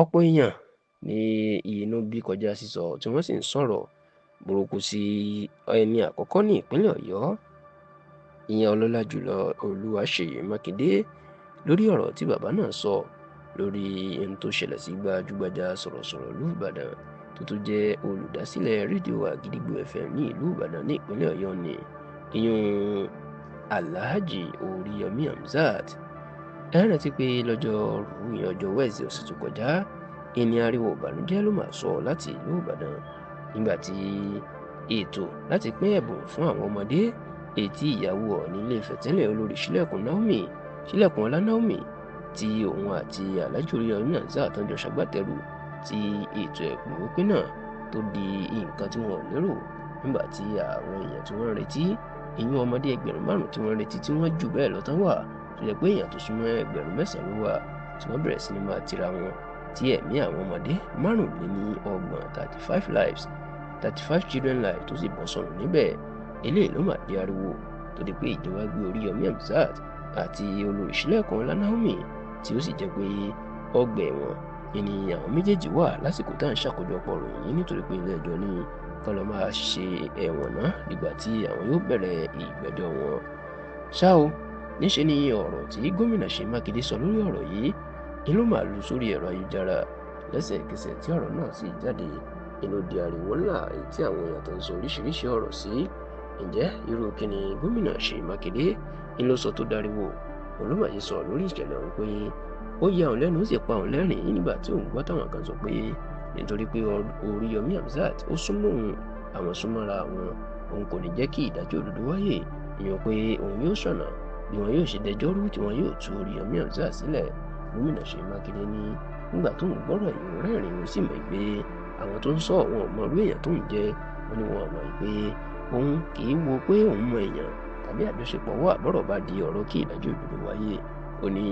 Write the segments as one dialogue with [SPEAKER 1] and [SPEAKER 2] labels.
[SPEAKER 1] Ọ̀pọ̀ èèyàn ní inú bí kọjá sísọ, tí wọ́n sì ń sọ̀rọ̀ burúkú sí ẹni àkọ́kọ́ ní ìpínlẹ̀ Ọ̀yọ́, ìyẹn ọlọ́lá jùlọ Olúwaṣèyí Mákindé, lórí ọ̀rọ̀ tí bàbá náà sọ lórí ohun tó ṣẹlẹ̀ sí gbajúgbajà sọ̀rọ̀sọ̀rọ̀ ìlú Ìbàdàn tó tún jẹ́ olùdásílẹ̀ rédíò Àgídìgbò FM ní ìlú Ìbàdàn ní ìpínlẹ̀ Ọ̀yọ́ ni ìyún Alhaji Oríyọmí Hamzat. Ẹ rántí pé lọ́jọ́rùú, ìyẹn ọjọ́ Wednesday ọ̀sẹ̀ tó kọjá, ìní ariwo ìbànújẹ́ ló máa sọ láti ìlú Ìbàdàn nígbà tí ètò láti pín ẹ̀bùn fún àwọn ọmọdé ètí ìyàwó Ọọ̀ni Ilé-Ifẹ̀ tẹ́lẹ̀, Olórí Sílẹ̀kùn Naomi, Sílẹ̀kùnọlá Naomi, tí òun àti Alhaji Oríyọmí Hamzat tán jọ ṣagbátẹrù, tí ètò ẹ̀bùn pínpín náà tó di nǹkan tí wọn ò lérò nígbà tí àwọn èèyàn tí wọ́n ń retí, ìyún ọmọdé 5,000 tí wọ́n ń retí tí wọ́n jù bẹ́ẹ̀ lọ tán wà, tó jẹ́ pé èèyàn tó súnmọ́ 9,000 ló wà, tí wọ́n bẹ̀rẹ̀ sí ní máa tira wọn, tí ẹ̀mí àwọn ọmọdé 35, 35 lives, 35 children lives, tó sì bọ́ sọnù níbẹ̀. Eléyìí ló máa di ariwo tó di pé ìjọba gbé Oríyọmí Hamzat àti Olórí Sílẹ̀kùnọlá Naomi, tí ó sì jẹ́ pé ọgbà ẹ̀wọ̀n ni àwọn méjèèjì wà lásìkò tá à ń ṣàkójọpọ̀ ròyìn yìí, nítorí pé ilé ẹjọ́ ní kán lọ máa ṣe ẹ̀wọ̀n náà nígbà tí àwọn yóò bẹ̀rẹ̀ ìgbẹ́jọ́ wọn. Ṣá o, níṣe ni ọ̀rọ̀ tí gómìnà Ṣèyí Mákindé sọ lórí ọ̀rọ̀ yìí ni ló máa lu sórí ẹ̀rọ ayélujára. Lẹ́sẹ̀kẹsẹ̀ tí ọ̀rọ̀ náà sì jáde, inú di ariwo ńlá èyí tí àwọn èèyàn tó ń sọ oríṣiríṣi ọ̀rọ̀ sí. Ǹjẹ́ irú kí ni gómìnà Ṣèyí Mákindé ń ló sọ tó dariwo? Òun ló mà ṣe sọ lórí ìṣẹ̀lẹ̀ ọ̀hún pé ó ya òun lẹ́nu, ó sì pa òun lẹ́rìn-ín nígbà tí òun gbọ́ táwọn kan sọ pé nítorí pé Oríyọmí Hamzat ó súnmọ́ òun, àwọn súnmọ́ra àwọn, òun kò ní jẹ́ kí ìdájọ́ òdodo wáyé, ìyẹn pé òun yóò ṣọ̀nà bí wọn yóò ṣe dẹjọ́ rú tí wọn yóò tú Oríyọmí Hamzat sílẹ̀. Gómìnà Ṣèyí Mákindé ní nígbà tó ń gbọ́rọ̀ yìí, òun rẹ́rìn-ín, òun sì mọ̀ pé àwọn tó ń sọ wọn ò mọ irú èèyàn tó ń jẹ́. Wọn ni wọn mọ̀ pé òun kì í wo pé òun mọ èèyàn tàbí àjọṣepọ̀ wà bọ́rọ̀ bá di ọ̀rọ̀ kí ìdájọ́ òdodo wáyé. Ó ní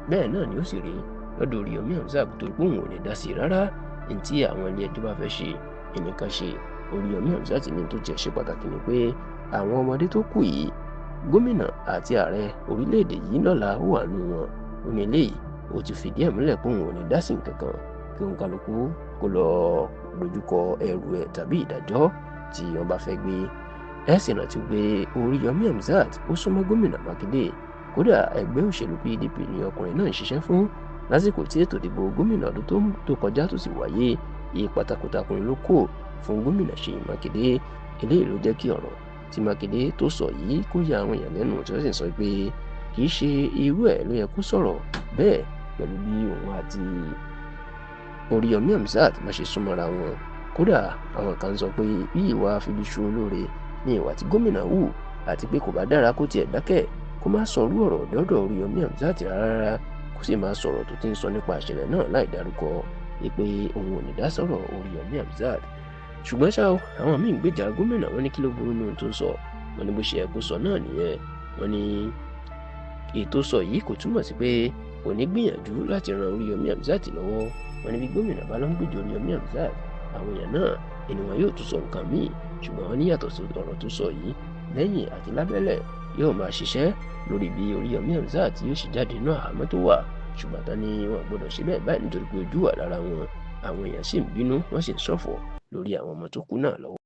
[SPEAKER 1] bẹ́ẹ̀ náà ni ó sì rí lọ́dọ̀ Oríyọmí Hamzat, torí pé òun ò ní dá sí i rárá. Ní tí àwọn ilé ẹjọ́ bá fẹ́ ṣe ẹnìkan ṣe. Oríyọmí Hamzat ní tó tiẹ̀ ṣe pàtàkì ni pé àwọn ọmọdé tó kù yìí, gómìnà àti ààrẹ orílẹ̀-èdè yìí lọ́la ó wà nù wọn. Ó ní eléyìí ó ti fìdí ẹ̀ múlẹ̀ pé òun ò ní dá sí nǹkan kan, kí òun kálukú kó lọ dojúkọ ẹrù ẹ̀ tàbí ìdájọ́ tí wọ́n bá fẹ́ gbé. Ẹ sì rántí pé Oríyọmí Hamzat ó súnmọ́ gómìnà Mákindé. Kódà, ẹgbẹ́ òṣèlú PDP ni ọkùnrin náà ń ṣiṣẹ́ fún lásìkò tí ètò ìdìbò gómìnà ọdún tó kọjá tó sì wáyé. Ipa takuntakun ló kó fún gómìnà Ṣèyí Mákindé. Eléyìí ló jẹ́ kí ọ̀rọ̀ tí Mákindé tó sọ yìí kó ya àwọn èèyàn lẹ́nu, tí wọ́n sì sọ pé kì í ṣe irú ẹ̀ ló yẹ kó sọ̀rọ̀ bẹ́ẹ̀ pẹ̀lú bí òun àti Oríyọmí Hamzat má ṣe súnmọ́ra wọn. Kódà, àwọn kan sọ pé bí ìwà àfibiṣu olóore ní ìwà tí gómìnà hù, àti pé kò bá dára kó tiẹ̀ dákẹ́, kó má sọrú ọ̀rọ̀ dọ́dọ̀ Oríyọmí Hamzat rárá, kó sì máa sọ̀rọ̀ tó ti ń sọ nípa ìṣẹ̀lẹ̀ náà láì dárúkọ pé òun ò ní dá sọ̀rọ̀ Oríyọmí Hamzat. Ṣùgbọ́n ṣá o, àwọn míín gbèjà gómìnà. Wọn ní kí ló burú nínú tó sọ? Wọn ní bó ṣe yẹ kó sọ náà nìyẹn. Wọn ní ètò sọ yìí kò túmọ̀ sí pé kò ní gbìyànjú láti ran Oríyọmí Hamzat lọ́wọ́. Wọn ní bí gómìnà bá lọ ń gbèjà Oríyọmí Hamzat, àwọn èèyàn náà ènìyàn yóò tún sọ nǹkan míì. Ṣùgbọ́n wọn ní yàtọ̀ sí ọ̀rọ̀ tó sọ yìí, lẹ́yìn àti lábẹ́lẹ̀ yóò máa ṣiṣẹ́ lórí bí Oríyọmí Hamzat yóò ṣe jáde náà àmọ́ tó wà. Ṣùgbọ́n tán ni wọn gbọ́dọ̀ ṣe bẹ́ẹ̀ báyìí, nítorí pé ojú wà lára wọn, àwọn èèyàn sì ń bínú, wọ́n sì ń ṣọ̀fọ̀ lórí àwọn ọmọ tó kú náà lọ́wọ́.